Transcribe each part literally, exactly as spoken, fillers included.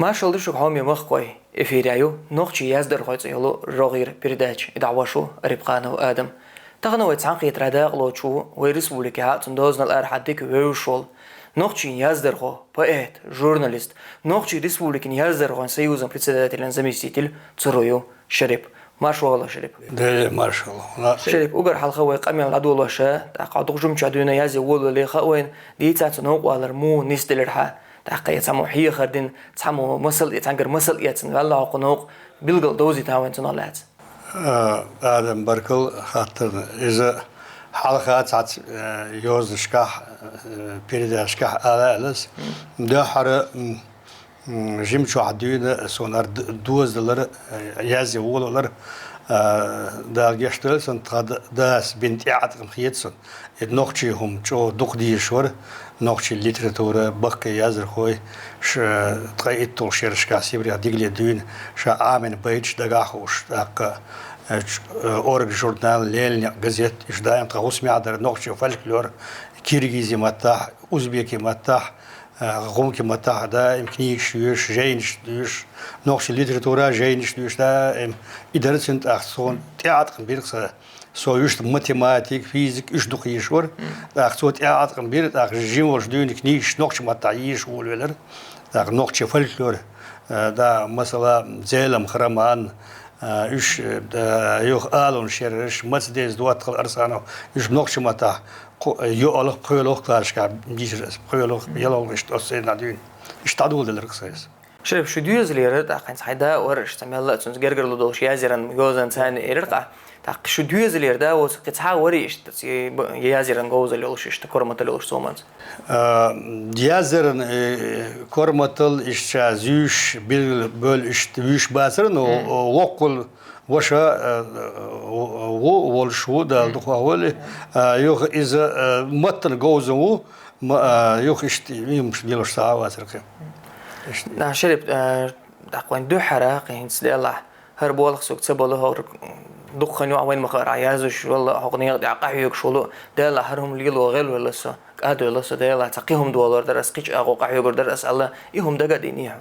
Маршалла ду шуга, хьоме махкой. Эфирехь ю «Нохчийн яздархой» цӀе йолу рогӀера передача. И дӀахьош ву Репханов Адам. Тахана вай цхьаьнакхетарехь дакъалоцуш ву вай республикехь а, цуьнан дозанал арахьа дика вевзаш волу нохчийн яздархо, поэт, журналист, Нохчийн Республикин яздархойн союзан председателан заместитель Цуруев Шарип. Марша вогӀийла, Шарип. Деле маршалла. Шарип, уггар хьалха вай къамел дӀадолош, тӀаккха хьо дукха жимчохь дуьйна язъян волавелла хаьа вайна, дийцахьа цу новкъарлора муха нисделира хьан, тӀаккха я цхьаммо хьехар дина, цхьаммо масал, цхьаьнгара масал эцна ваьлла хьо кху новкъа, билггал довзийтахьа вайна цунах лаьцна. А, Адам, баркалла хаттарна. Иза хьалха цхьацца, э, йозанашкахь, э, передачашкахь ала аьлла ас. Дуьххьара, м, М, жимчохь дуьйна суна хӀара д-, доза далар, э, язъян волавалар, э, Дала гечдойла сан, тхан д-, дас бина тӀеӀаткъам хета сан. И нохчийн хӀума чӀогӀа дукха дезаш вара, нохчийн литература, баккхий яздархой, ш-, ткъе итталгӀачу шерашкахь Сибрех дигало дуьйна, ша Ӏамийна байташ дагахь хууш, тӀаккха, э, ч-, э, «Орга» журнал, «Лелан некъ» газет, уьш даим тхан хӀусамехь дара, нохчийн фольклор, киргизийн маттахь, узбекийн маттахь, а, гӀумкийн маттахь даим книгаш доьшуш, жайнаш доьшуш, нохчийн литературан жайнаш доьшуш даим. И дара цуьнан тӀаккха суна тӀеӀаткъам бира сан. Со вуьшта математика, физика, уьш дукха езаш вара. ТӀаккха цо тӀеӀаткъам бира, тӀаккха жима волуш дуьйна книгаш нохчийн маттахь езаш волавелира. ТӀаккха нохчийн фольклор, а, да, масала, «Зеламха» роман, а, уьш, а, да, юха «Алун шераш», «Маца деза доттагӀалла Арсанов», уьш нохчийн маттахь кху-, йоӀалгӀа, пхоьалгӀа кхачашкахь дийшира ас, пхоьалгӀа, ялхалгӀа иштта оццу сайна дуьйна. Иштта дӀадоладелира аса. Шарип, шун доьзалера, тӀаккха хӀинца хьайн да а вара, иштта мел а цуьнца гергарло долуш язъяран йозанца царна элира-кх. ТӀаккха шун доьзалера да воцу кхин цхьа а варий иштта, ци-, б-, язъяран говзалла йолуш, иштта корматалла йолуш цоманца? А, язъяран, э, корматалла иштта ша зуьйш, билгал бевлла иштта вуьйш бацара, но, мгм, воккхал ваша, э, ву, волуш ву, Дала дукха вахавойла. А, юха иза, э, маттана говза ву, ма, а, юха иштта йимаш лелош ца а вацара кхин. Иштта. Да, Шарип, э, тӀаккха вайн дуьххьара, кхин хӀинца делахь, хӀара болх суьга ца бала, хӀора дукха хан юкъахь вайн ма-хаъара язъеш валла, хӀокху некъа тӀехь къахьоьгуш волу, делахь хӀара хӀума лело гӀелвелла со, кӀадвелла со, делахь цхьа кхин хӀума долор дара ас, кхин чӀагӀо къахьоьгур дара ас аьлла, и хӀума дага а дина хьо?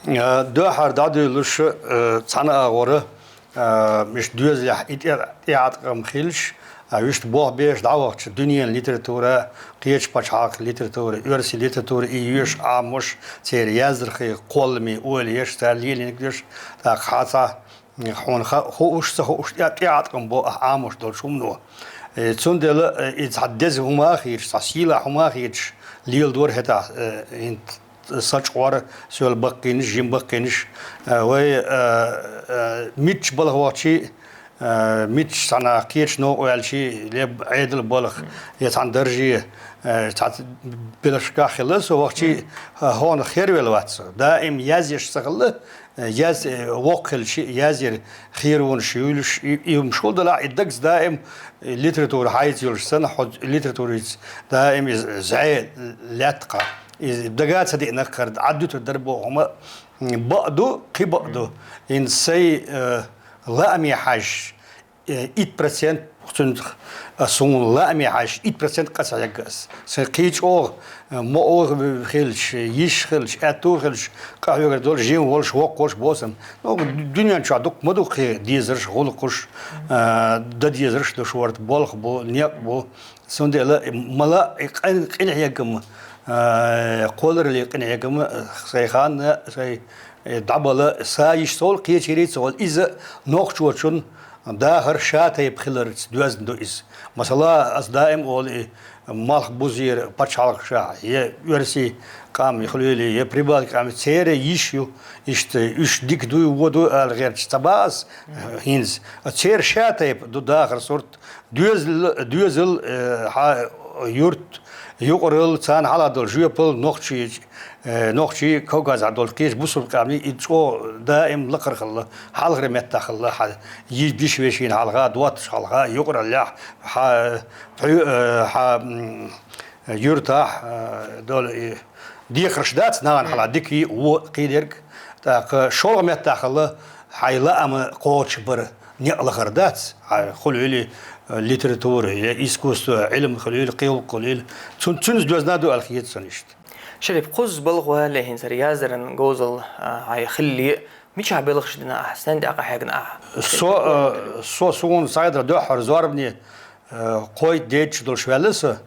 Э, дуьххьара дӀадуьйлуш, э, цхьана агӀора, э, иштта доьзалехь и тӀе-, тӀеӀаткъам хилча, а, вуьшта болх беш дӀавахча, дуьненан литература, кхечу пачхьалкхан литература, оьрсийн литература и йоьшу Ӏамош, церан яздархе кхолламе ойла еш, цара лелийнарг еш, тӀаккха хьан цхьа, хьуна ха-, хууш, ца хууш, тӀе-, тӀеӀаткъам бо ахь Ӏамош долчу хӀумано. Э, цундела, э, и цхьа деза хӀума а хеташ, цхьа сийлахь хӀума а хеташ леладора хӀетахь, э, хӀинца сан чкъор, соьла баккхийнаш, жима баккхийнаш, а, вай, а, а, мичча балха вахчий, а, мичча цхьана кхечу новкъа ваьлчий, леб Ӏедал балха, я цхьана дарже, а, цхьацца белхашкахь хилла со вахчий, а, хьуна хервелла вац со. Даим язъеш ца хилла, а, яз-, а, воккха хилча, язъяр херонаш юьйлуш, и, и хӀумаш хӀун далахь, и дагца даим литература хьайца йолуш санна, хьо литературица даим иза зӀе лаьтта кхаъ. Иза дага ца деана кхара, Ӏаддуьтур дара боху хӀума бакъ ду, кхин бакъ ду. ХӀинца сайн, э, лааме хьаьжча, э, итт процент, цуьнца, а, суна лааме хьаьжча, итт процент къа ца хьегна ас. Сайн кхин чӀогӀа, э, мукъа хилча, йиш хилча, аьтту хилча, къахьоьгур долу жима волуш, воккха волуш боху сан. Ну, дуьнен чохь дукха ма ду кхин дезарш, гӀуллакхаш, э, дан дезарш ду шорта, болх бу, некъ бу. Цундела мала и къин-, къинхьегам, а, кхоллараллин къинхьегам, а, сайн ханна, сайн, э, дӀабала, са йиш цо волу, кхечерий цо волу. Иза нохчочун дахар ша тайпа хиларца доьзна ду иза. Масала, ас даим олу и малхбузера пачхьалкхашкахь, я оьрсийн къам хуьлийла, я прибалтийн къам, церан йиш ю, иштта уьш дика дуй, вон дуй ала гӀерташ ца боху ас, э, хӀинца. Церан ша тайпа ду дахар сурт, Доьзал, доьзал, э, хьан юрт, юкъаралла, царна хьалха долу жоьпалла, нохчий, э, нохчий, Кавказехь долу кхечу бусулба къаьмнийн, и чӀогӀа даим лакхара хилла, хьалхара меттехь хилла, хьан йиш-вешина хьалха, доттагӀашна хьалха, юкъараллехь, хьан, хьо-, э, хьан, м, юьртахь, э, долу и дехарш дац, нахана хьалха дика йиъ, вон кхидерг, тӀаккха шолгӀа меттехь хилла, хьайн лаам кхочушбар некъ лахара дац, хьан хуьлийла, э, литература, я искусство, Ӏилма хуьлийла, кхин хӀума хуьлийла. Цун-, цуьнца доьзна ду аьлла хета суна иштта. Шериф, кхузза балха вале хӀинца хӀара яздаран говзал, а, хьай хилли, мичахь белхаш дина ахьа, стенна тӀехь къахьегна ахьа? Со, э, со суна схьайдар дуьххьара зорбане, э, кхойтта-дейтта шу долуш ваьлла со.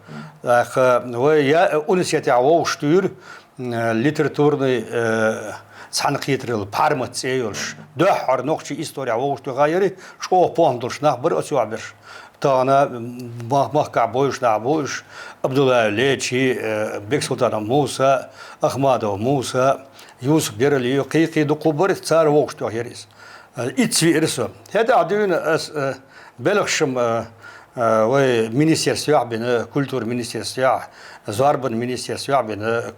ТӀаккха вай я университетехь вовшахтуьйра, э, литературный, э, цхьаьнакхетаралла, Пхьармат цӀе йолуш. Дуьххьара нохчийн исторехь вовшахтоьхна яра, чӀогӀа похӀма долуш нах бара оцу юкъахь берш. Тахана мах-, махкахь бовзуш нах бу уьш: Абдуллаев Лечи, э, Бексултанов Муса, Ахмадов Муса, Юсуп Яралиев, кхин-кхин дуккха бара, цара вовшахтоьхна яра иза. Э, итт веара со. ХӀетахь дуьйна ас, э, белхаш-м, э, э, вай министерствехь бина, культуран министерствехь, зорбанан министерствехь бина,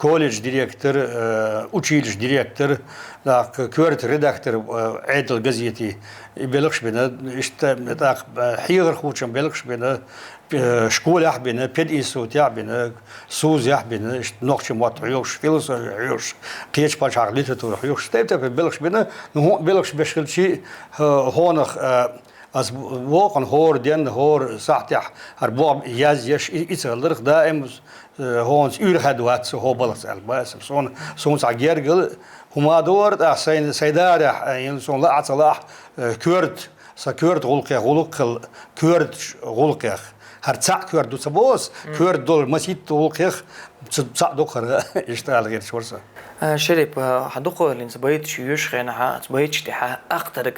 колледж директор, э, училищ директор, тӀаккха коьрта редактор, э, Ӏедал газетан, и белхаш бина, иштта тӀаккха, э, хьехархочун белхаш бина, э, школехь бина, пединститутехь бина, СУЗехь бина, иштта нохчийн мотт хьоьхуш, философи хьоьхуш, кхечу пачхьалкхан литература хьоьхуш, тайп-тайпана белхаш бина, ну, хӀу-, белхаш беш хилча, э, хӀокхунах, э, ас воккхана хӀора денна, хӀора сахьтехь хӀара бохам язъеш, и, и ца хиларх даим, э, хӀокхунца уьйр хадвац со хӀокху балхаца аьлла, бацам. Суна, суна цхьа гергал хӀума а дора, тӀаккха сайн, сайн дарехь, э, йина суна лаа а ца лаахь, э, коьрта, сан коьрта гӀуллакхех гӀуллакх хилла, коьртачу гӀуллакхех. ХӀара цхьаъ коьрта ду ца боху ас, коьрта долу масийтта гӀуллакхех ца, цхьаъ ду-кх хӀара, иштта ала гӀерташ вара со. А, Шериф, а, хьан дукха хӀинца байташ йоьшучу хенахь, оцу байташ тӀехь ахтарг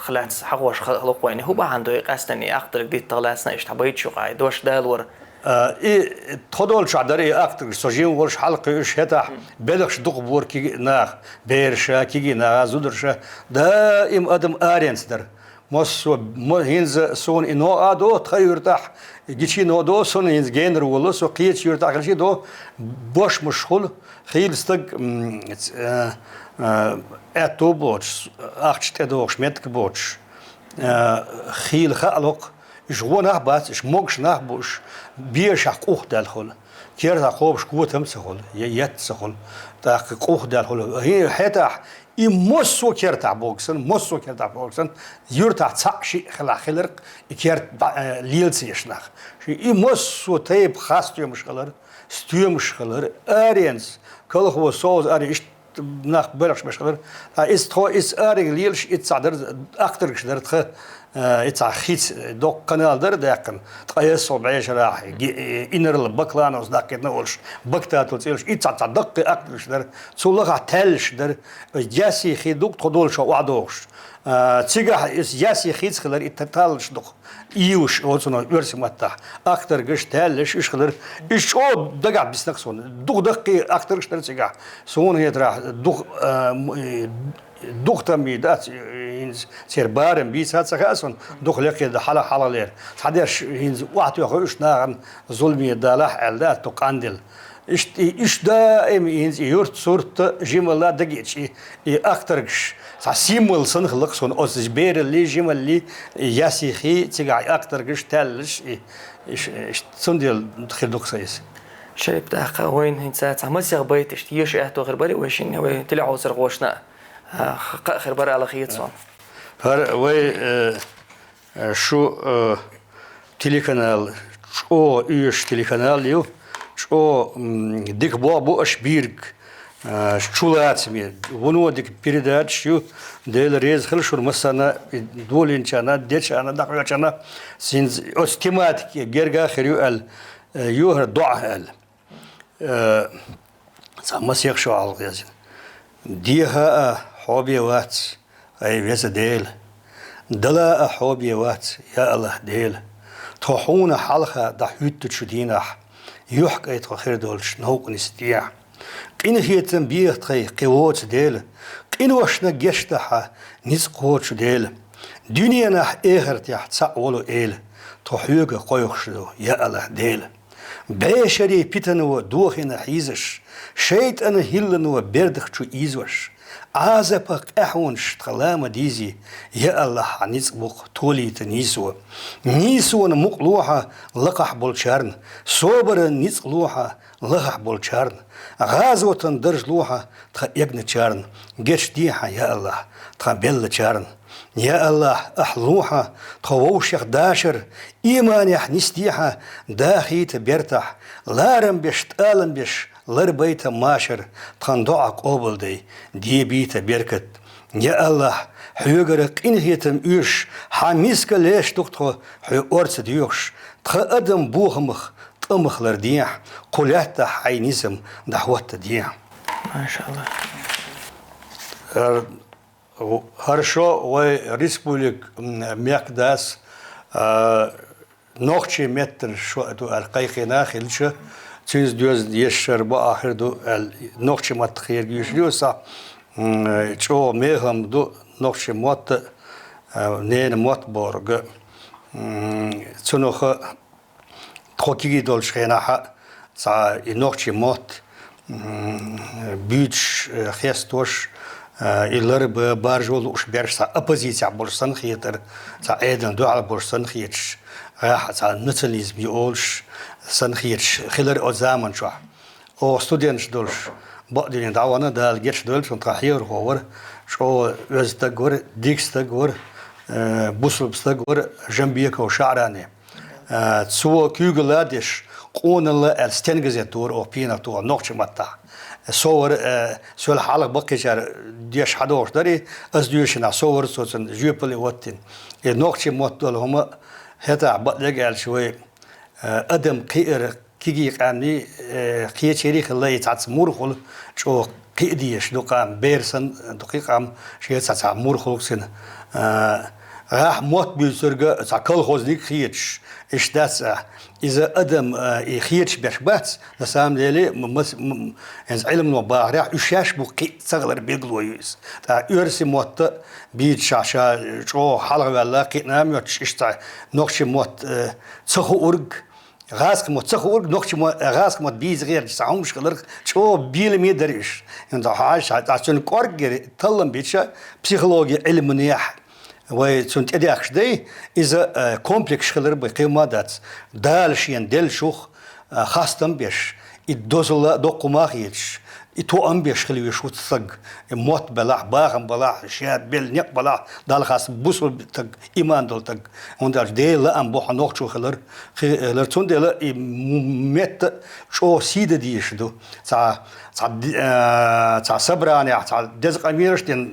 лаьцна хьахош хала-, хала-кх вайна. ХӀун бахьана ду и къаьсттина и ахтарг диттах лаьцна, иштта хьан байташ юкъахь и дош далор? А, и тхо долчохь дара и ахтаргаш, со жима волуш хьалакхуьуш хӀетахь, белхаш дукха бора кегий наха, бераша, кегий наха, зударша, даим адам аренца дара. Массо а, мо-, хӀинца суна и новкъа а до, тхан юьртахь, гича а новкъа до, суна хӀинца генара волу, со кхечу юьртахь хилча а до, бошмаш хуьлу, хийла стаг, м, ц-, э, э, аьтто боцуш, ахча тӀедогӀуш меттиг боцуш, э, хийла хаало-кх, уьш вон нах бац, уьш могуш нах бу уьш, бешахь къухдаьлла хуьлу, кертахь кхобуш котам а ца хуьлу, я етт а ца хуьлу, тӀаккха къухдаьлла хуьлу. ХӀи-, хӀетахь и массо а кертахь бохург санна, массо а кертахь бохург санна, юьртахь цхьаъ-шиъ хилахь хилар-кх и керт бӀа-, э, лела ца еш нах. Ши-, и массо а тайпа хас стоьмаш хилар, стоьмаш хилар, аренца, колхоз, совгӀат аренца, иштта нах белхаш беш хилар. Ткъа иза тхо, иза аренга лелаш, иза цхьа дара, ахтаргаш дара тхан, э, иза цхьа хица, доккха канал дара даьккхина, ткъа эсо бӀешарахь, ги-, э, инарла Баклановс даккхийтина а волуш, Бактатул цӀе йолуш, иза цхьа, цхьа даккхий ахтаргаш дара. Цул лахахь таьллаш дара, Ясси хи ду-кх тхо долчохь охьадогӀуш. А, цигахь иза Ясси хица хилар, и та-, таллаш ду-кх. Иваш, оцунах оьрсийн маттахь, ахтаргаш, таьллаш, уьш хилар. Уьш чӀогӀа дагахь бисина-кх суна. Дукха даккхий ахтаргаш дара цигахь. Суна хетарехь, дукха, а, м-, э, дукха там бийр дац, э, хӀинца церан барам бийца а ца хаьа суна, дукха лекхе дан хьала-, хьалхалера. Цхьадерш хӀинца охьатоьхна уьш нахана зуламе далахь аьлла дац, дукха къанделла. Иштта и, уьш даим хӀинца и юрт-сурт жималла дагийча, и, и ахтаргаш цхьа символ санна хилла-кх суна, оцу бераллий, жималлий, и Ясси хи, цигахь и ахтаргаш, таьллаш, и, и ш-, и ш-, цундела хир ду-кх сан иза. Шериф, тӀаккха вайна хӀинца цхьа масех байт иштта еша аьтто хир бара вай шинна, вай телехьовсархошна, а, кхаъ хир бара ала хета суна. ХӀара вай, э, Э, шу, э, телеканал, чӀогӀа оьшуш телеканал ю, чӀогӀа, м, дика болх бу аша бийриг, э, чулацаме, вуно дика передачаш ю, Дела реза хила шуна массарна, и долийначарна, дечарна, дӀакхоьчарна, хӀинца оцу тематике герга а хир ю аьлла, э, ю хӀара доӀа аьлла. Э, цхьа масех шу хьалха язйина. Деха а хьо бен вац, ай веза Дела. Дала а хьо бен вац, я АллахӀ Дела. Тхо хьуна хьалха дӀахӀуьттучу дийнахь, юьхькӀай тхо хир долчу новкъа нисдехьа. Къинхетам беха тхайн кхин воцу Дела, къиношна гечда хьан ницкъ кхочу Дела. Дуьненахь, эхартехь цхьаъ волу Эла, тхо хьоьга кхойкхуш ду, я АллахӀ Дела. БӀешерийн питано дохийна хьийзаш, шайтӀан хӀиллано бердах чу ийзош, Ӏазапах къаьхьонаш тхан ла ма дийзий, я АллахӀ, хьан ницкъ бу-кх толийта нийсо. Нийсонан мукъ ло хьан лакхахь болчарна, собаран ницкъ ло хьан лахахь болчарна, гӀазотан дарж ло хьан тхан эгначарна, гечде хьан, я АллахӀ, тхан беллачарна. Я АллахӀ, ахь ло хьан тхо вовшех дашар, ийманехь нисде хьан дахийта бертахь, ларам беш, тӀалам беш, Ларбайта машар тхан доӀа къобалдай, дебийта беркат. Я АллахӀ, хьоьгара къинхетам оьшуш, хьа миска леш ду-кх тхо, хьоьгара орца доьхуш, тха адам бохамах, тӀамах лардехьа, кху лаьттахь хьайн низам дӀахӀоттадехьа. Машалла. Ар-, хорошо, вай республика, м, мехкдас, а, нохчийн меттана шо а ду аьлла кхайкхина хилча, цуьнца доьзна ешшара бакъахьа хир ду аьлла, нохчийн мотт кхерга юьйцуш ю аса, м, чӀогӀа мехам ду нохчийн мотт а, а, ненан мотт бохург а. М, цунах а тхо кегий долчу хенахь а цхьа и нохчийн мотт, м, буьйцуш, э, хестош, э, и ларба, баржо лууш берш цхьа оппозицехь болуш санна хетара, цхьа Ӏедална дуьхьал болуш санна хеташ, гӀеххьа цхьа национализм ю олуш санна хеташ хилар оцу заман чохь. Оха студенташ долуш, бакъдерг дӀавахана, Дала гечдойла цунна, тхан хьехархо вара, чӀогӀа оьзда стаг вара, дика стаг вара, э, бусалба стаг вара Жамбеков ШаӀрани. Э, цо куьйгалла а деш, «Къоналла» аьлла стенгазет дора оха пенах тухуш нохчийн маттахь. Со вара, э, соьлла хьалха баккхийчара деш хьадогӀуш дара и, ас доьшинехь со вара цо цунна жоьпалле хӀоттийна. И нохчийн мотт долу хӀума хӀетахь, бакъдерг аьлча, вай, э, адам кхиар, кегий къаьмнийн, э, кхечарий хилла, и цхьацца мур хуьлу, чӀогӀа кхиа дезаш ду къам, бер санна ду кхин къам, шен цхьа, цхьа мур хуьлу цуьнан. Э, гӀеххьа мотт буьйцург а цхьа колхозниг хеташ, иштта дац а. Иза адам, э, и хеташ берш бац, на самом деле, м-, мас-, м-, м-, хӀинца Ӏилмано бахарехь, уьш шаьш бу кхиъ ца хилар билгало ю иза. ТӀаккха оьрсийн мотт а бийцаш ша чӀогӀа хьалхаваьлла, кхиъна а моьттуш, иштта нохчийн мотт, э, ца хуург, гӀазкхийн мотт ца хуург, нохчийн мо-, э, гӀазкхийн мотт бийца гӀерташ цхьа хӀумнаш хиларх чӀогӀа беламе дара уьш. ХӀинца хьажа, цхьа цуьнан кӀорггера таллам бича психологи Ӏилманехь вай цунна тӀедехкаш дай, иза, э, комплекс хилар бен кхин хӀума дац. Дала шена деллачух, э, хастам беш, и дозалла доккхума хеташ, и тоам беш хила веш ву стаг, и мотт белахь, бахам балахь, шен белла некъ балахь, Далла хастам, бусалба стаг, иман долу стаг. ХӀунда аьлча Делан лаам бу хьо нохчо хилар, хи-, хилар. Цундела и м-, метта чӀогӀа сий дан дезаш ду. Цхьа, цхьа ди-, а, цхьа собранехь, цхьа деза къамелаш дина,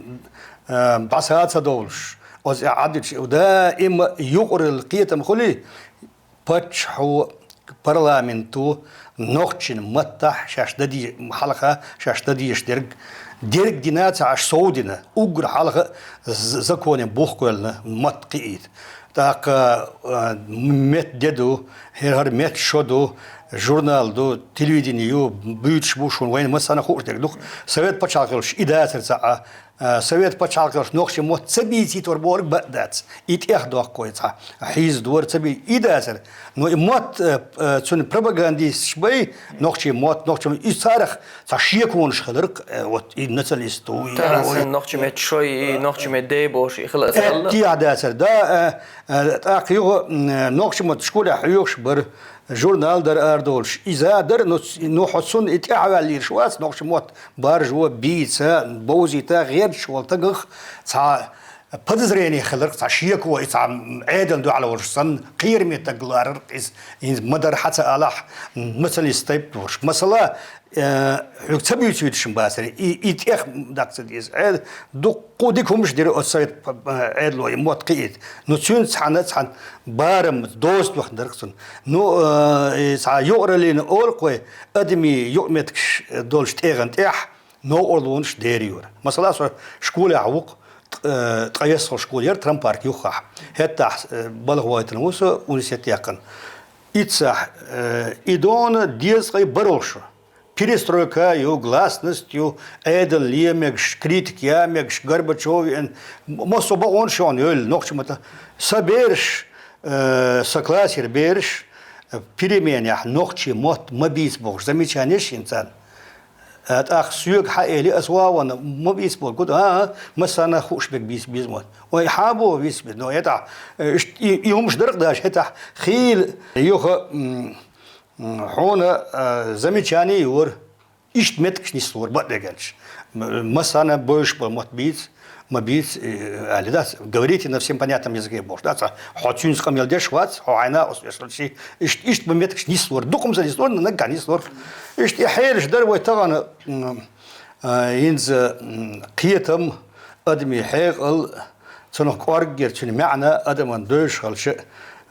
а, дӀаса а ца довлуш, оцу тӀехь Ӏаддича, даима юкъаралла кхетам хуьлий, паччахьо, парламенто нохчийн маттахь шаьш дан де-, хьалха шаьш дан дезаш дерг, дерг дина ца Ӏаш, сов дина, уггар хьалха з-, законе бух кхоьллина, мотт кхиийта. ТӀаккха, а, метта де ду, хӀара, хӀара метта шо ду, журнал ду, телевидени ю, буьйцуш бу шуна, вайна массарна хууш дерг ду-кх. Совет пачхьалкх йолуш и дацара цхьа, а, Совет пачхьалкх йолуш нохчийн мотт ца бийцийтора бохург бакъ дац. И тӀех доккхой цхьа, хьийза дора ца бий-, и дацара. Но и мотт, э, э, цуьнан пропагандисташ бай, нохчийн мотт, нохчийн мотт, и царах цхьа шеконаш хиларх, э, вот, и националист ву, и Тахана ой. Сан нохчийн меттан шой, и нохчийн меттан дей бохуш, и хила ца Э, аьлла. Тиаьхьа дацара, да, э, э, тӀаккха юха, м, э, нохчийн мотт школехь хьоьхуш бара, журнал дара арадолуш. Иза дара, ну, ц-, ну, хьо цунна и тӀаьхьаваьлла лелаш вац, нохчийн мотт баржо, бийца, бовзийта гӀерташ волу стагах цхьа подозрение хиларх, цхьа шеко, и цхьа Ӏедална дуьхьал волуш санна, кхераме стаг ларарх иза, хӀинца ма-дарра хьан ца алахь, националист тайпа долуш. Масала, э, хьоьга ца буьйцуьйтуш ма бацара, и, и тӀех даккха ца деза. Э, дуккха дика хӀумнаш дира оцу совет п-, п-, Ӏедало и мотт кхиийта. Ну, цуьнца цхьаьна, цхьаьна барам, доза тоьхна дара-кх цунна. Ну, э, и цхьа юкъараллина олу-кх вай, адамийн юкъаметтигаш долчу тӀегӀан тӀехь новкъарлонаш дерайора. Масала, со школехь ву-кх, т-, э, ткъе йоьссалгӀа школа яра Трампарк юххехь. ХӀеттахь, э, балха вахийтина ву со университет яьккхина. Иццахь, э, и дона дезткъе бархӀалгӀа шо. Перестройка ю, гласность ю, Ӏедал ле мегаш, критика я мегаш, Горбачев веана, м-, массо а бакъонаш шуна йойла нохчийн маттахь. Сан бераш, э, сан классера бераш, э, переменехь нохчийн мотт ма бийца бохуш замечанеш йина царна. Э, тӀаккха соьга хьан эли, ас ван а ванна, ма бийца боху, гуд, а, а, массарна хууш берг бийца беза мотт. Ой, хьан боху бийца беза, но хӀетахь, э, иш-, и, и хӀумаш дара-кх даша хӀетахь, хийла юха, м, М, хьуна, а, замечание йора. Иштта меттигаш нислора бакъдерг аьлча. М-, массана бовзаш бола мотт бийца, ма бийца, э, аьле дац. Говорите на всем понятном языке бохуш дац. Хьо цуьнца къамел деш вац, хьо хьайна а оцу эшарчий. Иштта, иштта ма меттигаш нислора. Дукха ма ца нислора, но наггахь нислора. Иштта и хьелаш дара вай тахана, м, а, хӀинца, м, кхетам, адамий хьекъал, цунах кӀорггера цуьнан маьӀна адамна девзаш хилча,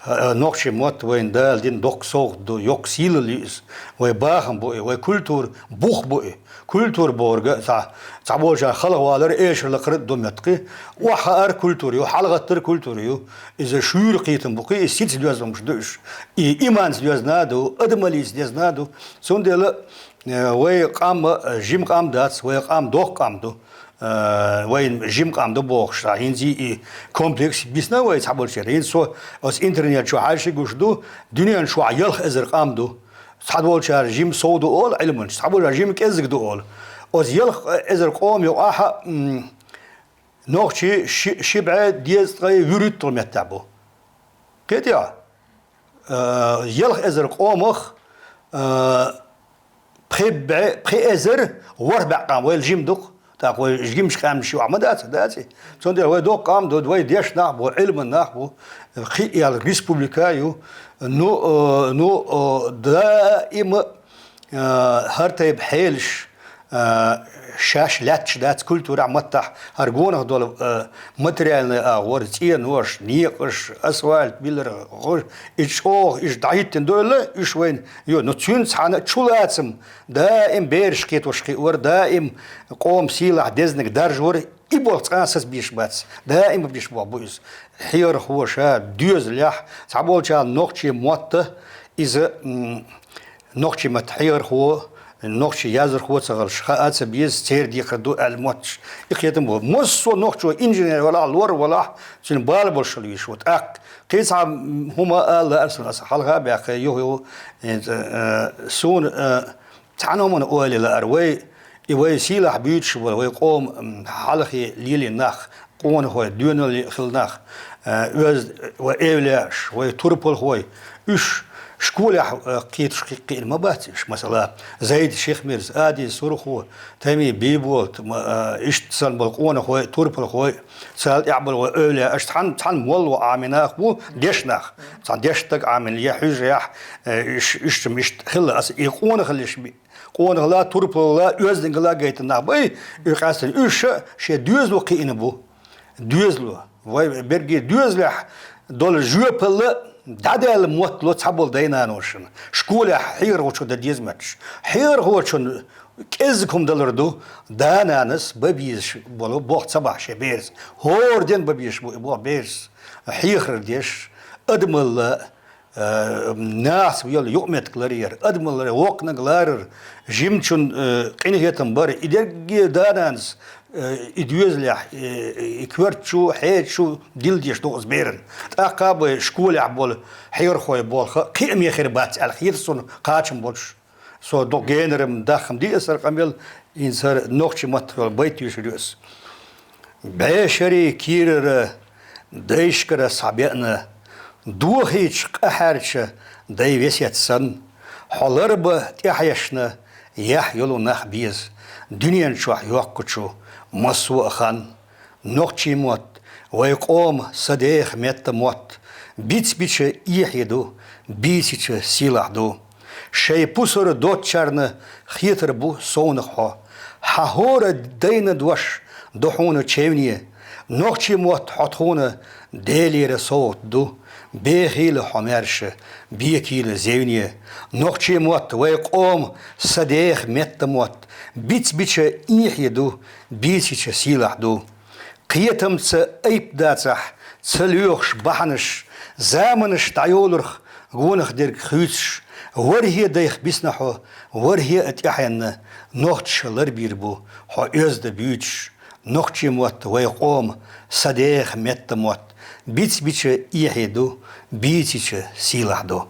э, нохчийн мотт вайна Дала дина доккха совгӀат ду, йоккха сийлалла ю иза. Вай бахам бу и, вай культура бух бу и. Культура бохург цхьа, цхьаболчара халхавалар, эшар лакхар а ду моьтту-кх. Охьахаар культура ю, хьалагӀаттар культура ю. Иза шуьйра кхетам бу-кх, иза сица доьзалш ду уьш. И иманца доьзна а ду, адамаллица доьзна а ду. Цундела, э, вай къам, э, жима къам дац, вай къам доккха къам ду. Э, вайна жима къам ду бохуш, хӀинца и комплекс бисна вай цхьаболчара. ХӀинца со оцу интернет чу хьаьжча гуш ду, дуьнен чохь ялх эзар къам ду. Цхьаболчара жима сов ду олу Ӏилманчаш, цхьаболчара жима кӀеззиг ду олу. Оцу ялх эзар къоман юкъахь, м, нохчий ши, ши бӀе дезткъе вуьрхӀитталгӀа меттехь бу. Кхетий хьо? Э, ялх эзар къомах, э, пхи бӀе, пхи эзар ворхӀ бӀе къам вайл жима ду-кх. ТӀаккха вай жимачу къаьмнаш юкъахь ма дац, дац и? Цундела вай доккха къам ду, вай дешна нах бу, Ӏилманчу нах бу, кхин а аьлла республика а ю. Ну, э, ну, э, даима, э, хӀара тайпа хьелаш, э, шаьш лаьтташ дац культурехь, маттахь, хӀара гонах долу, э, материальный агӀор, цӀенош, некъаш, асфальт биллар, гӀо-, и чӀогӀа, уьш дӀахӀиттина дойла, уьш вайна ю. Ну, цуьнца цхьаьна чулацам, даим бераш кхетош кхиор, даим къоман сийлахь дезниг даржор, и болх цкъа а сацабеш бац. Даим беш болх бу иза. Хьехархоша, доьзалехь, цхьаболчарна нохчийн мотт, иза, м, нохчийн маттан хьехархо, нохчийн яздархо ца хилча, хаа ца беза, церан декхар ду аьлла мотташ. И кхетам бу. Массо а нохчо инженер валахь, лор валахь, цуьнан бала болуш хила везаш ву. ТӀаккха кхин цхьа, м, хӀума ала лаьара суна, аса хьалха а баьккхи, юха-юха, э, э, суна, э, цхьана хӀуманна ойла лаьара вай, и вай сийлахь буьйцуш болу вай къоман, м, хьалхе лелийна нах, къонахой, доьналле хилла нах, э, оьзда вай эвлаяаш, вай турпалхой, уьш школехь, э, кхеташ кхи-, кхиъна ма бац уьш, масала, Зайд Шихмирза, Ади Сурхо, Тайми Бийболат, м, э, иштта санна болу къонахой, турпалхой, царна тӀехь болу вай эвлаяаш, цхьана, цхьана молла Ӏамийна нах бу, дешна нах. Цхьана дешна стаг Ӏамийна, я хьуьжарехь, э, уьш, уьш-м иштта хилла аса, и къонахаллаш би-, къонахалла, турпалалла, оьздангалла гайтина нах бай, уьш къаьстина, уьш шен доьзало кхиъна бу. Доьзало. Вай берриге доьзалехь долу жоьпалла дӀадаьлла моттало цхьаболу дай-наношна. Школехь хьехархочо дан деза моьтташ. Хьехархочун кӀеззиг хӀума далур ду, да-нанас бан безаш болу болх ца бахь шен бераца. ХӀора ден бан безаш бу и болх бераца. Хьехар деш, адамалла, э, нахаца йолу юкъаметтиг ларъяр, адамалла воккханиг ларар, жимачун, э, къинхетам бар, и дерриге да-нанас, э, и доьзалехь, э, и коьртачу, хьедачу дилла дезаш ду иза берана. ТӀаккха а бай школехь болу хьехархой болх кхиъна хир бац аьлла хета суна кхачам болуш. Со дукха генарг-м, даххам ди аса хӀара къамел, хӀинца хӀара нохчийн маттахь йолу байт йоьшур ю аса. БӀешерийн кийрара дайшкара схьабеана, дохийчу къаьхьарчу дай весет санна, хьо ларба тӀаьхьешна, яхь йолу нах беза, дуьнен чохь йоккхучу массо а хан. Нохчийн мотт, вай къоман сан деха метта мотт, бицбича эхье ду, бийцича сийлахь ду. Шайн пусар доцчарна хетар бу совнах хьо. Хьан хӀора дайна дош ду хьуна чевне. Нохчийн мотт хьо тхуна Делера совгӀат ду. Бехийла хьо маьрша, бекийла зевне. Нохчийн мотт, вай къоман сан деха метта мотт, бицбича эхье ду, бийцича сийлахь ду. Кхетамца айп дацахь, ца лоьхуш бахьанаш, заманаш дӀайолурх гонах дерг хуьйцуш, вархӀе дайх бисна хьо, вархӀе а тӀаьхьенна, нохчаша ларбийр бу хьо оьзда буьйцуш. Нохчийн мотт, вай къоман сан деха метта мотт, бицбича эхье ду, бийцича сийлахь ду.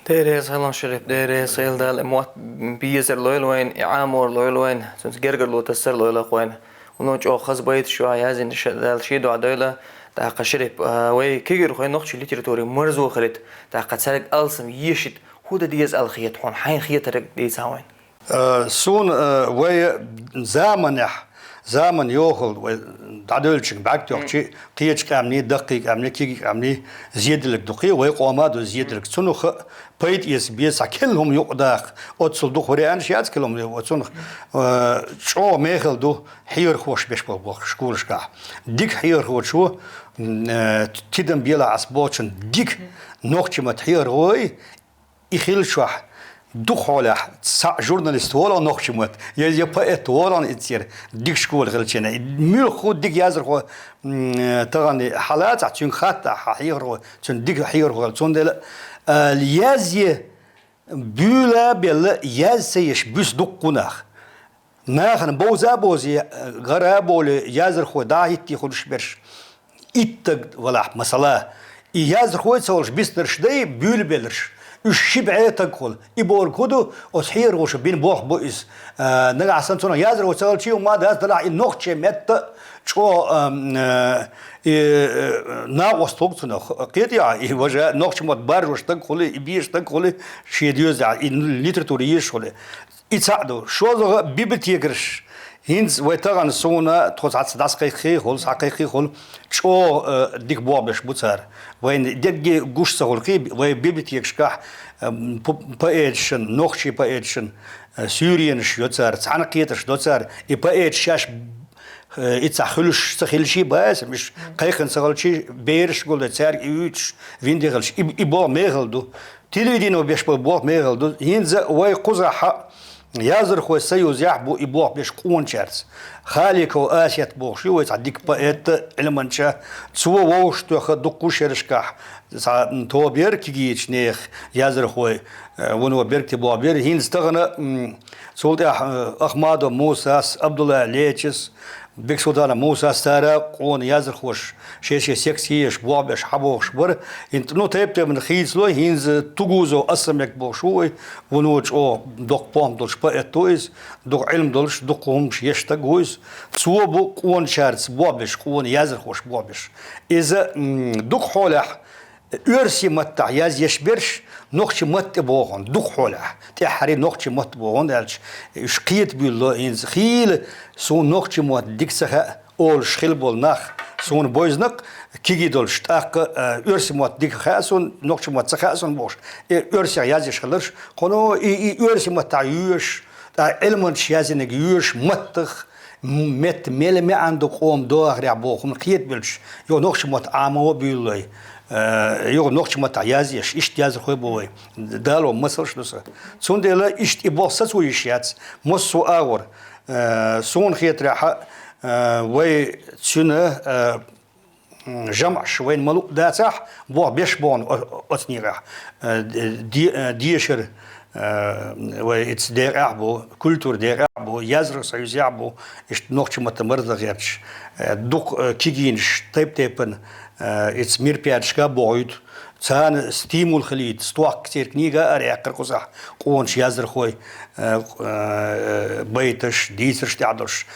Дера реза хила, Шарип, Дера реза хила, Дала и мотт безар лойла вайна, и Ӏамор лойла вайна, цуьнца гергарло тасар лойла вайна. Хьуна чӀогӀа хаза байташ ю хьан яздина, ша-, Дала шен дуьхьа дойла. ТӀаккха, Шарип, а, вай кегийрхой нохчийн литературе марзо хилийта, тӀаккха цаьрга алсам ешийта, хӀун дан деза аьлла хета хьуна, хьайна хетарг дийца вайна. Э, суна, э, вай заманехь, заман йохалла вай дӀадоьллачуьнга бӀаьрг тоьхча, кхечу къаьмнийн, даккхий къаьмнийн, кегий къаьмнийн зеделларг ду-кх, вай къоман ду зеделларг. Цунах пайда эца беза, цхьа керла хӀума юкъадаккха. Оццул дукха варианташ яц керла хӀума, цунах, э, чӀогӀа мехала ду хьехархоша беш болу боху школашкахь. Дика хьехархочо, м, э, тидам белахь ас бохучун дика нохчийн маттан хьехархой, и хиллачохь, дукха хьолахь, цхьаъ журналист волу нохчийн маттан, я, я поэт волу иза церан, дика школа хилча. Муьлхха дика яздархо, м, тахана хьалацахь, цуьнга хаттахь, хьан хьехархо, цуьнан дика хьехархо хилла. Цундела, а, язъе буьйла а белла, яз ца еш буьсу дуккха нах. Нахана бовза а бовзий, гӀара а бовлий, яздархой дӀа а хӀиттий хуьлуш берш. Итт стаг валахь, масала, и яздархой ца волуш биснарш дай, буьйлабелларш. Уьш ши бӀе стаг хуьлу. И бохург хӀун ду, оцу хьехархоша бина болх бу иза. А, нагахь санна цунах яздархо ца хилча, хӀума дац, делахь и нохчийн меттан чӀогӀа, ам, а, и, а, накъост хӀума цунах. Кхетий хьо, и важа нохчийн мотт баржош стаг хуьлий, и безаш стаг хуьлий, шен доьзалехь, и литература езаш хуьлий. И цхьаъ ду. ШозлагӀа библиотекарш. ХӀинца вай тахана суна тхо цхьацца дӀасакхайкхий хуьлу, схьакхайкхий хуьлу, чӀогӀа, э, дика болх беш бу цара. Вайна дерриге гуш ца хуьлу-кх, вай библиотекашкахь, э, по-, поэташна, нохчийн поэташна, э, суьйренаш йо цара, цхьаьнакхетарш до цара. И поэташ шаьш, э, и цхьа хуьлуш ца хилчий баьсса, уьш кхайкхина ца хилчий, бераш гулдой, цаьрга и вуьйцуш, вина де хилча, и, и болх мехала ду. Телевидено беш болу болх мехала ду. ХӀинца вай кхузахь яздархойн союзехь бу и болх беш къоначаьрца. Халикова Асет бохуш ю вай цхьа дика поэт, Ӏилманча. Цо вовшахтоьхна дуккха шерашкахь цхьа, м, тоба яра кегийчу нехан яздархойн, э, вуно бергти болх бира. ХӀинца тахана, м, цул тӀаьхьа, э, Ахмадов Мусас, Абдулла Лечис, Бексултанов Мусас, цара къона яздархоша шен-шен секци еш, болх беш хьабохуш бара. ХӀинца, ну, тайп-тайпана хийцалой, хӀинца Тугузов Асамбек бохуш ву вай, вуно чӀогӀа доккха похӀма долуш поэт ву иза, дукха Ӏилма долуш, дуккха хӀуманаш еш стаг ву иза. Цо бу къоначаьрца болх беш, къона яздархоша болх беш. Иза, м, дукха хьолехь, оьрсийн маттахь язъеш берш нохчийн матта тӀе богӀун, дукха хьолехь, тӀаьххьара нохчийн матта богӀун аьлча, уьш кхетабуьйлало хӀинца. Хийла суна нохчийн мотт дика ца хаьа олуш хилла болу нах суна бевзина-кх, кегий долуш, тӀаккха, э, оьрсийн мотт дика хаьа суна, нохчийн мотт ца хаьа суна бохуш, э, оьрсех язъеш хиларш, кхуно и, и оьрсийн маттахь йоьшуш, тӀаккха Ӏилманчаш яздинарг йоьшуш, маттах, м-, метта мел маьӀна ду къоман догӀахарехь боху хӀума кхетабелча, юха нохчийн мотт Ӏамо а буьйлалой, э, юха нохчийн маттахь язъеш, иштта яздархой бу вай. Дало масалш ду сан. Цундела иштта и болх сацо йиш яц, массо а агӀор. Э, суна хетарехь, э, вай цуьнан, э, м, жамӀаш вайна ма-луъу дацахь, болх беш бу хьуна о-, оцу некъехь. Э, де-, э, дешар, э, вай ица декъехь бу, культура декъехь бу, яздархойн союзехь бу, иштта нохчийн маттан марздан гӀерташ. Э, дукха, э, кегийнаш тайп-тайпана, э, ица мероприятешка бохуьйту. Царна стимул хилийта, стохка церан книга а ара яьккхира кхузахь, къоначу яздархойн, э, э, байташ, дийцарш тӀехь долуш.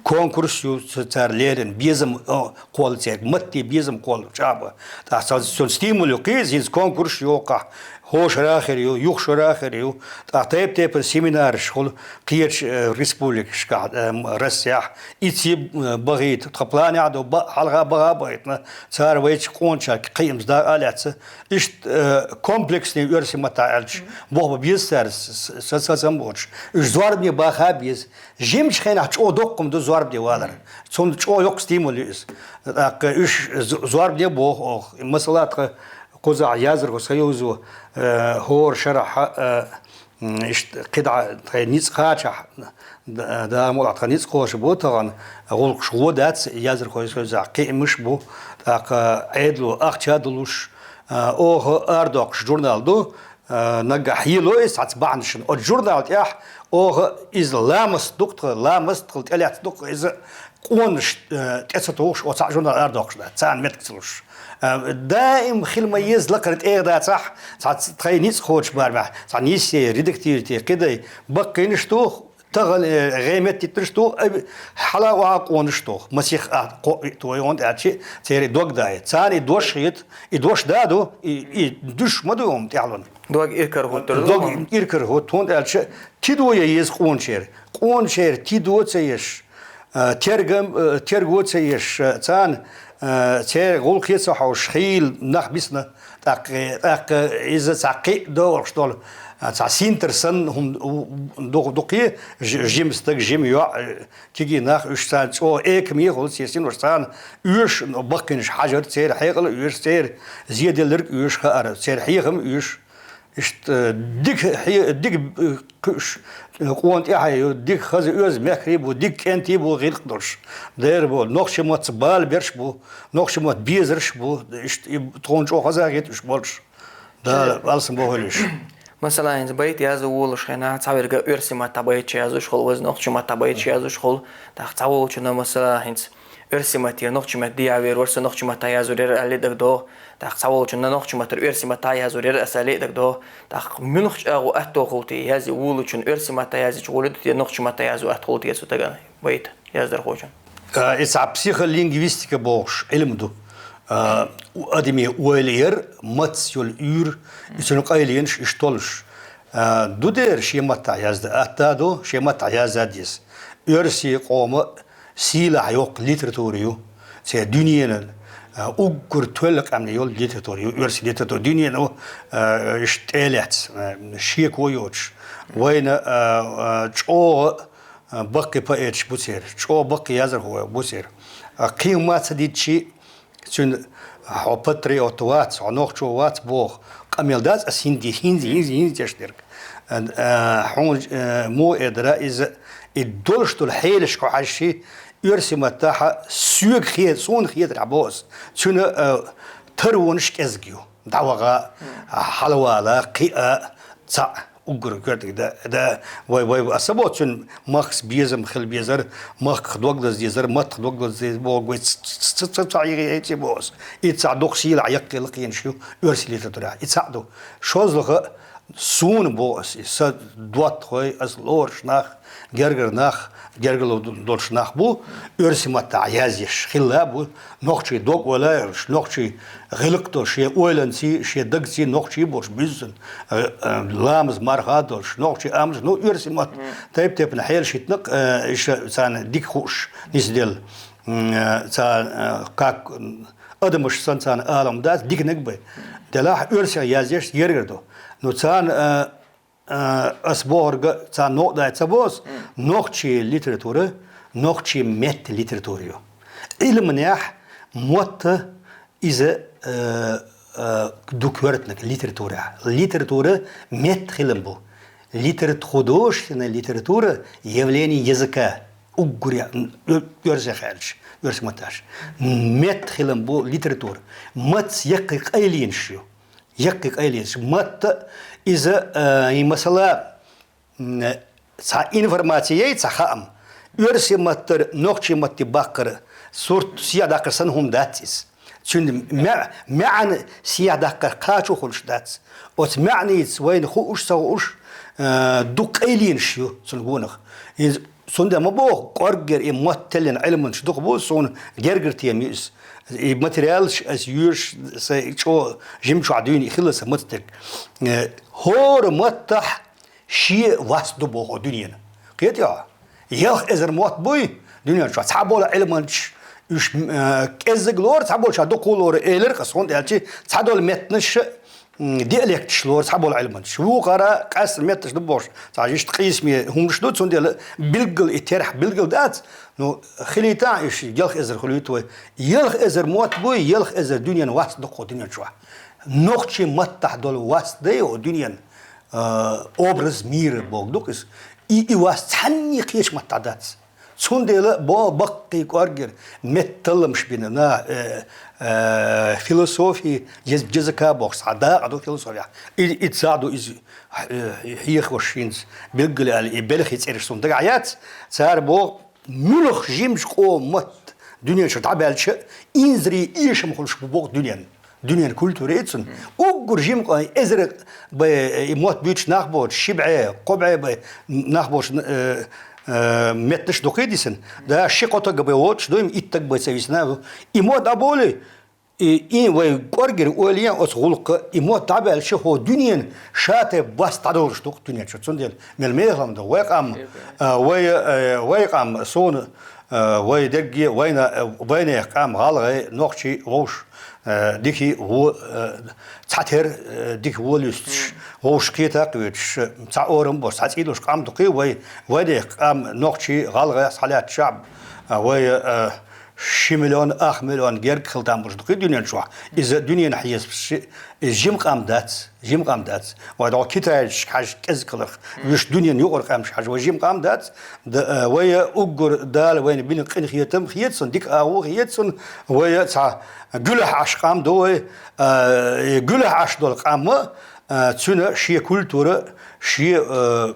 Конкурс ю ца-, цара леррина, безам, о, кхолла церан, матте безам кхолла чӀагӀбан. ТӀаккха цо-, цунна стимул ю кхийза, хӀинца конкурс йоху-кх, хӀокху шарахь хир ю, юха шарахь хир ю. ТӀаккха тайп-тайпана семинараш хуьлу кхечу, э, республикашкахь, э, м, Россехь. Ица, э, бахийта, тхан планехь а ду, ба-, хьалха баха а бахийтина, цара вайчу къоначаьрга кхиамза дакъа а лаьцна. Иштта, э, комплексный оьрсийн маттахь аьлча, болх бан беза цара, с-, с-, с-, сацам боцуш. Уьш зорбане баха а беза. Жимачу хенахь чӀогӀа доккха хӀума ду зорбане валар. Цунна чӀогӀа йоккха стимул ю иза. ТӀаккха уьш з-, зорбане боху оха. Масала, тхан кхузахь яздархойн союзо, э, хӀора шарахь, э, м, иштта кхидӀа тхайн ницкъ кхачахь, д-, Дала мукъалахь, тхан ницкъ кхочуш бу тахана, гӀуллакхаш гӀо дац яздархойн союзехь, кхиамаш бу, тӀаккха Ӏедало ахча а долуш, э, оха арадоккхуш журнал ду, э, наггахь хьело иза цхьацца бахьанашна. Оцу журнал тӀехь оха иза ламаст ду-кх тхан, ламаст хилла тӀелаьцна ду-кх иза, къонаш, э, тӀе ца тухуш, оцу цхьаъ журнал арадоккхуш дац, царна меттиг ца луш. Э, даим хила ма еза лакхара тӀегӀа дацахь, цхьацца тхайн ницкъ кхочу барамехь, цхьа нийссе редактируйте, кхидӀа, баккхийнаш ду, Тахан, э, гӀеметтиттараш ду, э, хьала а къонаш ду, масех а кхоъ виъ ту, хӀунда аьлча церан дог дай. Царна и дош хет, и дош да ду, и, и душ ма ду хӀума тӀехьлун. Дог иркар хӀуттар ду Дог хӀума. Иркар хӀутт, хӀунда аьлча ти ду я еза къоначер. Къоначер ти ду ца еш, э, тергам, э, терго ца еш, э, царна, э, церан гӀулакхе ца хьовш, хийла нах бисна. ТӀаккха, тӀаккха иза цхьа кхиъ догӀуш долу, а, цхьа синтар санна хӀума у-, у-, ду-, дукхе, ж-, жима стаг, жима йоӀ, э, кегий нах, уьш царна чӀогӀа экаме хуьлу, церан синош царна оьшу, баккхийнаш хьажар, церан хьекъал оьшу, церан зеделларг оьшу хаар, церан хьехам оьшу. Иштта, э, дика хье-, дика, э, кхуьуш, э, къона тӀаьхье ю, дика хаза оьзда мехкарий бу, дика кӀентий бу гӀиллакх долуш. Дера бу, нохчийн маттаца бала берш бу, нохчийн матта безарш бу, иштта и тхуна чӀогӀа хаза хета уьш болуш. Да, алсам бохуьлуш. Масала, хӀинца байт язо волуш хенахь, цхьаверг оьрсийн маттахь байташ язуш хуьлу, ваза нохчийн маттахь байташ язуш хуьлу. ТӀаккха цхьаволчунна, масала, хӀинца оьрсийн маттера нохчийн матта дехьавер вара, со нохчийн маттахь язор яра аьлла дагадогӀу. ТӀаккха цхьаволчунна нохчийн маттера оьрсийн маттахь язор яра аса аьлла дагадогӀу. ТӀаккха муьлха чӀагӀо атто хуьлу те, язъян волучун оьрсийн маттахь язйича гӀоле ду те, нохчийн маттахь язъян атта хуьлу те цу стагана, байта яздархочун. А, и цхьа психолингвистика бохуш Ӏилма ду. А, у-, адамийн ойла яр, маттаца йолу уьйр, и цуьнан къайленаш иштта толлуш. А, ду дера шен маттахь яздан атта ду, шен маттахь яздан деза. Оьрсийн къоман сийлахь йоккха литература ю. Церан дуьненан, а, уггар тоьлла къаьмнийн йолу литература ю. Оьрсийн литература дуьненан, а, иштта тӀе а лаьцна, а, шеко йоцуш. Вайна, а, а, чӀогӀа а, баккхий поэташ бу церан, чӀогӀа баккхий яздархой бу церан. А, кхин хӀума ца дитчи, цуьнан хьо патриот вац, хьо нохчо вац боху къамел дац, аса хӀинца, хӀинца, хӀинца, хӀинца деш дерг. А, а, хьуна, а, муха эр дара иза, и долуш долу хьелашка хьаьжчи, оьрсийн маттахь соьга хе-, суна хетарехь боху аса. Цуьнан, а, таронаш кӀезиг ю. ДӀаваха, хьалавала, кхиа, цхьаъ, уггар коьртиг да, да, вай, вай, аса бо цуьнан махкаца безам хила безар, махках дог лаза дезар, маттах дог лаза дезар, боху вай ц-, ц-, ц-, ц-, ца хьийгӀи яйци боху аса. И цхьа дукха сийлахь яккхий лакхенаш ю оьрсийн литературехь. И цхьаъ ду. ШозлагӀа суна боху аса, и сан доттагӀой, аса лоруш нах, гергара нах, гергарло долуш нах бу, оьрсийн маттахь язъеш хилла бу, нохчийн дог ойла а йолуш, нохчийн гӀиллакх долуш, шен ойланций, шен дагций нохчий болуш буьззина, э, э, ламаз марха а долуш, нохчийн амалш, ну, оьрсийн мотт тайп-тайпана хьелаш хӀиттина, э, иштта царна дика хууш нисделла, м, э, царна, э, как, м, адамаш санна царна алам дац, диканиг бай. Делахь оьрсийн язъеш гергара ду. Ну, царна, э, А, ас бохург царна новкъа дай ца бозу, нохчийн литература, нохчийн меттан литература ю. Ӏилманехь мотт иза, э, э, ду коьртаниг литературехь. Литература меттан хилам бу. Литерат-, художественная литература — явление языка. Уггар я-, м, оьрсех аьлча, оьрсийн маттахь. Меттан хилам бу литература. Маттаца яккхий къайленаш ю. Яккхий къайленаш. Матта иза, э, и масала, м, цхьа информаци яй, цхьа хаам. Оьрсийн маттара нохчийн матте баккхар, сурт сехьа даккхар санна хӀума дац иза. Цуьнан маьӀ-, маьӀна сехьа даккхар кхачо хуьлуш дац. Оцу маьӀница вайна хууш, ца хууш, э, дукха къайленаш ю цунна гонах. Иза Цундела ма боху, кӀорггера и мотт теллина Ӏилманчаш дукха бу, суна гергара тема ю иза. И материалаш аса йоьшуш, сайн чӀогӀа жимчохь дуьйна и хилла сан мацдерг. Э, хӀора маттахь шен васт ду боху дуьненан. Кхетий хьо? Ялх эзар мотт буй дуьнен чохь. Цхьаболу Ӏилманчаш уьш, э, кӀеззиг лору, цхьаболчара дукха лору элира аса, хӀунда аьлча цхьадолу меттанаш м, диалекташ лору цхьаболу Ӏилманчаш. Вукхара къаьстина меттанаш ду бохуш, цхьа иштта къийсаме хӀуманаш ду, цундела билггал и терахь билггал дац. Ну, хилийта а уьш, ялх эзар хуьлуьйту вай. Ялх эзар мотт буй, ялх эзар дуьненан васт ду кху дуьнен чохь. Нохчийн маттахь долу васт дай хӀу дуьненан, а, образ мира боху ду иза. И, и васт цхьанне кхечу маттахь дац. Цундела бо баккхий кӀорггера меттан талламаш бина, на, э, э, философия, ез-, языка бохуш, цхьа дакъа ду философия. И, и цхьа ду иза, э, хьехош хӀинца, билггал аьлла, и белхий цӀераш суна дагахь яц. Цара боху, муьлха жимачу къоман матт дуьнен чу дӀабаьлча, инзаре эшам хуьлуш бу боху дуьненна. Дуьненан культура яц цуьнан. Уггар жима къа, эзар бӀе, э, и мотт буьйцуш нах боцуш, ши бӀе, кхо бӀе бӀе нах боцуш, э, э, меттанаш дукха дисина. Да, ши-кхо таг бӀе воцуш ду, итт таг бӀе ца висина. И мотт дӀаболий, и, и вай кӀоргера ойла е оцу гӀуллакха, и мотт дӀабаьлча, хӀо дуьненан шатайпа бос дӀадолуш ду-кх дуьнен чу. Цундела мел мехала ма ду вай къам, а, вай, э, вай къам, суна, э, вай дерриге, вайна, э, вайнехан къам, гӀалгӀай, нохчий, вовшах, э, дика во-, э, цхьатера, э, дика вола юьсташ, вовшах кхета а кхеташ, цхьа орам боцуш, цхьа цӀий долуш къам ду-кх вай, вайнехан къам, нохчий, гӀалгӀай схьалаьцна шаьб, а, вай, э, ши миллион, ах миллион герга хила там болуш ду-кх дуьнен чохь. Иза дуьненан хьесапца, иза жима къам дац, жима къам дац. Вай догӀу китайцашка хьажа, кӀезиг хиларх, вуьш дуьненан юкъара къаьмнашка хьажа, вай жима къам дац. Д-, э, вай уггар Дала вайна бина къинхетам хета цунна, дика агӀо хета цунна, вай цхьа гуьлахь Ӏаш къам ду вай, э, и гуьлахь Ӏаш долу къам, э, цуьнан шен культура, шен, э,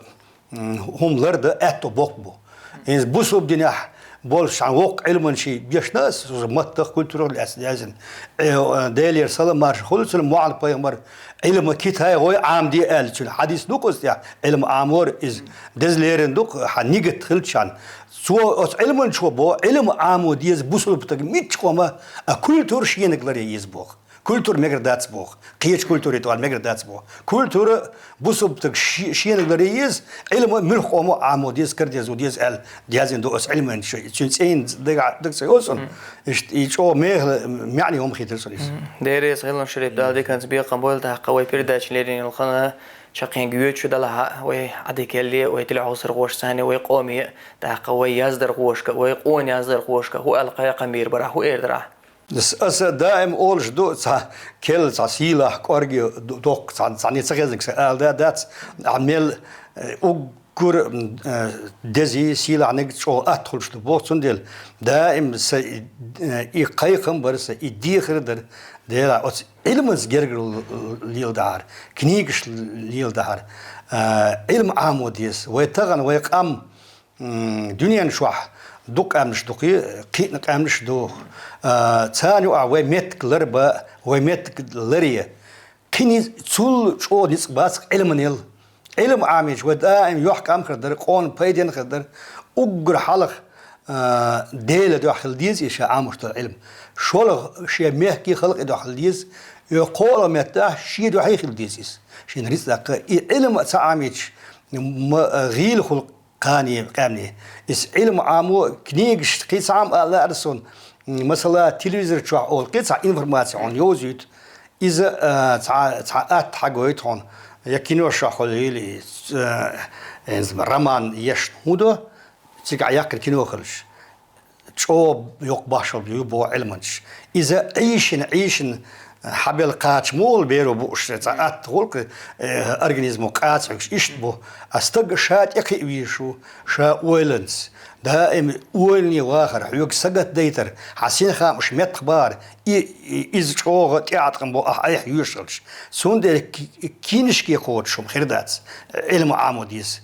м, хӀума лардан аьтто боккха бу. Иза бусалба динехь болуш цхьана воккха Ӏилманчий бешна аса, маттах, культурах лаьцна язйина. Э, Делера салам-маршалла хуьлда цунна, Мухьаммад-пайхамар Ӏилма китайгӀой Ӏамаде аьлла цуьнан хьадис ду-кх оцу тӀехь, Ӏилма Ӏамор иза деза лерина ду-кх, хьан нигат хилчхьана. Цо, оцу Ӏилманчо боху, Ӏилма Ӏамо деза бусалба стаг мичча къомах, а культура шениг ларъян еза боху. Культура мегар дац боху. Кхечу культуре тӀехула мегар дац боху. Культура бусалба стаг ши-, шениг ларъян еза, Ӏилма муьлхха къомо Ӏамо деза, кара деза, ву деза аьлла, язйина ду оцу Ӏилманчо. Цуьнан цӀийнан дага, дага ца йолу суна. Иштта и чӀогӀа мехала маьӀне хӀума хийтира суна иза. Дерригаш хилла, Шарип, Дала диканца бекхам бойла, тӀаккха вай передача лерина йолу хан чаккхенга йоьдуш ю делахь а, вай Ӏадика елле, вай телехьовсархошцани, вай къоме, тӀаккха вай яздархошка, вай къона яздархошка, хӀун аьлла кхайкхам бийр бара, хӀун эр дара? Ас-, аса даим олуш ду, цхьа келла, цхьа сийлахь кӀорге ду-, доккха, цхьа, цхьанне ца хезнарг сан ала да дац, ахь мел, э, уггар, э, дезий, сийлахьниг чӀогӀа атта хуьлуш ду боху, цундела даим сан и, э, и кхайкхам бара, сан и дехар дара, дела оцу Ӏилманца гергара л-, л-, леладахьара, книгаш леладахьара, э, Ӏилма Ӏамо деза. Вай тахана, вай къам, М, дуьнен чохь дукха къаьмнаш ду, кхи-, кхиъна къаьмнаш ду. А, царна юкъахь вай меттиг ларбан, вай меттиг ларъян. Кхин низ-, цул чӀогӀа ницкъ бац Ӏилманел. Ӏилма Ӏамийча вай даим юьхькӀам хир дара, къона пайденна хир дара. Уггар хьалха, а, Делан дуьхьа хила деза иза ша Ӏамош долу Ӏилма. ШолгӀа шен мехкан, халкъан дуьхьа хила деза, и кхоалгӀа меттехь шен дуьхьа хила деза иза. Шена рицкъ даккха. И Ӏилма ца Ӏамийча, ма, гӀийла хуьлу кхане, къаьмне. Иза Ӏилма Ӏамо, книгаш кхин цхьа а ала лаьара суна, м, масала, телевизор чохь олу кхин цхьа информаци хьуна йовзуьйту. Иза, а, цхьа, цхьа атта хьагойту хьуна. Я киношкахь хуьлийла, и, а, хӀинца роман ешна хӀун до, цигахь яккхина кино хилча. ЧӀогӀа йоккха башхалла ю боху Ӏилманчаш. Иза Ӏийшина, Ӏийшина, хьабелла кхача муха беро бууш, цхьа атта гӀуллакх, э, организмо къацахьуьгуш иштта бу. А стаг ша тӀекхиа везаш ву, ша ойланца. Даим ойлане вахар, хьоьга сагатдайтар, хьан синхамаш меттахбар, и, и, иза чӀогӀа тӀеӀаткъам бу ахь айхьа йоьшаллаш. Цундела ки-, кинашке кхочуш хӀума хир дац, Ӏилма Ӏамо деза.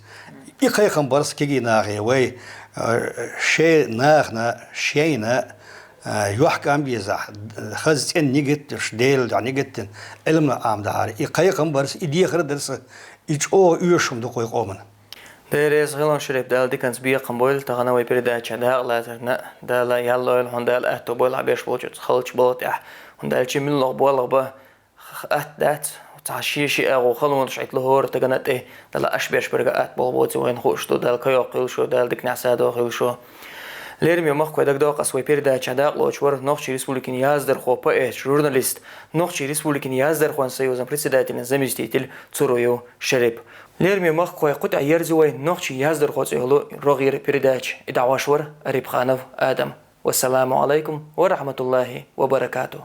И кхайкхам барс кегий нахе вай, а, шен нахана, шайна, а, юьхькӀам безахь, хаза цӀена нигат деш, Делан дуьхьа нигат дина, Ӏилма Ӏамадахьара. И кхайкхам барс, и дехар дарс, и чӀогӀа оьшуш хӀума ду кху вай къоман. Дерригаш хилла, Шарип, Дала диканца бекхам бойла, тахана вай передача дакъа лацарна, Дала ял лойла хьуна, Дала аьтто бойла хьан беш болчу халчу балха тӀехь, хӀунда аьлча муьлхха болх бан, атта дац, цхьа шен-шен агӀо халонаш Ӏитла хӀора тагана тӀе, Дала аш беш берг атта болх боций вайна хууш ду, Дала кхайкхам бойла шун, Дала диканехь садо хуьлда шун. Лераме махкахой, дагадогӀу ас, вай передача дакъа лоцуш вара Нохчийн Республикин яздархо, поэт, журналист, Нохчийн Республикин яздархойн союзан председателан заместитель Цуруев Шарип. Лераме махкахой, кху тӀехь ерза вай Нохчийн яздархо цӀе йолу рогӀера передача. И дӀахьош вара Арипханов Адам. Вассаламу алайкум ва рахматуллахи ва баракатух.